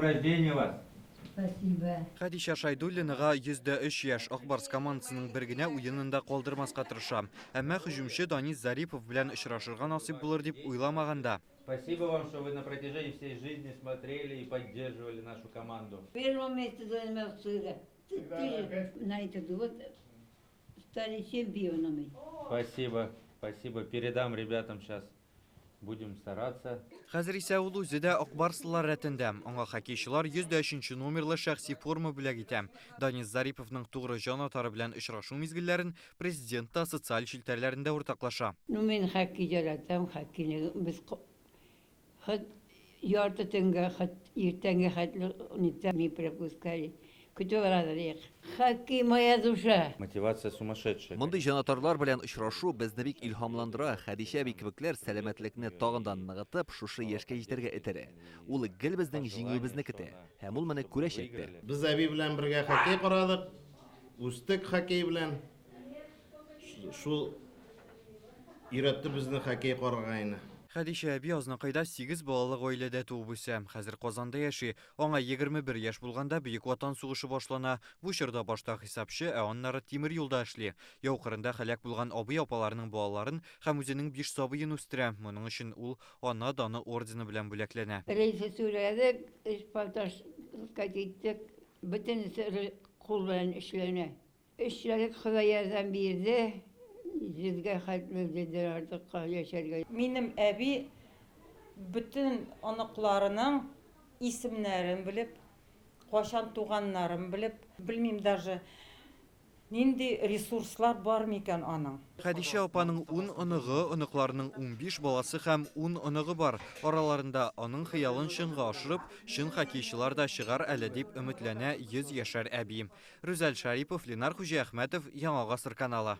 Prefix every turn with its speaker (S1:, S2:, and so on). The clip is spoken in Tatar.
S1: Рождения вас!
S2: Спасибо.
S3: Хәдичә Шайдуллинага 103 яшь. Ак Барс командасының бер генә уенын да калдырмаска тырыша. Әмма һөҗүмче Данис Зарипов белән очрашырга насыйп булыр дип уйламаган да.
S1: Спасибо вам, что вы на протяжении всей жизни смотрели и поддерживали нашу команду.
S2: Первое место занимал всегда. Ты на этот год стали чемпионами.
S1: Спасибо, спасибо. Передам ребятам сейчас. Будем стараться.
S3: Хәзер исә ул үзе дә Ак Барслылар рәтендә. Аңа хоккейчылар 103 номерлы шәхси форма бүләк итә. Данис Зариповның тугры җанатары белән очрашу мизгелләрен президент та социаль челтәрләрендә уртаклаша.
S2: Ну, мин хоккей яратам, хоккейны без хоть ярты төнгә, хоть иртәнге хәтле не пропускали. Көтеп алалар. Хоккей моя душа.
S1: Мотивация сумасшедшая.
S4: Мондый җанатарлар белән очрашу безне бик илһамландыра. Хәдичә әби кебекләр сәламәтлекне тагын да ныгытып, шушы яшькә җитәргә этәрә. Ул гел безнең җиңүебезне көтә. Һәм ул моны күрәчәк тә.
S5: Без әби белән бергә хоккей карадык, үстек хоккей белән. Шул өйрәтте безне хоккей карарга инде.
S3: Хәдичә әби Азнакайда 8 балалы гаиләдә туып үсә. Хәзер Казанда яши. Аңа 21 яшь булганда Бөек Ватан сугышы башлана. Бу чорда башта хисапчы, ә аннары тимер юлда эшли. Яу кырында һәлак булган абый-апаларының балаларын һәм үзенең 5 сабыен үстерә. Моның өчен ул Ана даны ордены белән бүләкләнә.
S2: Рельсы сүрәдек, шпалташка киттек. Бөтенесе кул белән эшләнә. Эшләдек, Ходай ярдәм бирде. 100гә хәтле йөздән артыкка яшәргә.
S6: Минем әби бөтен оныкларының исемнәрен белеп, кайчан туганнарын белеп, белмим даже, нинди ресурслар бар микән аның.
S3: Хәдичә апаның 10 оныгы, оныкларының 15 баласы һәм 10 оныгы бар. Араларында аның хыялын чынга ашырып, чын хоккейчылар да чыгар әле дип өметләнә 100 яшәр әби. Рүзәл Шарипов, Ленар Хуҗиәхмәтов, Яңа Гасыр каналы.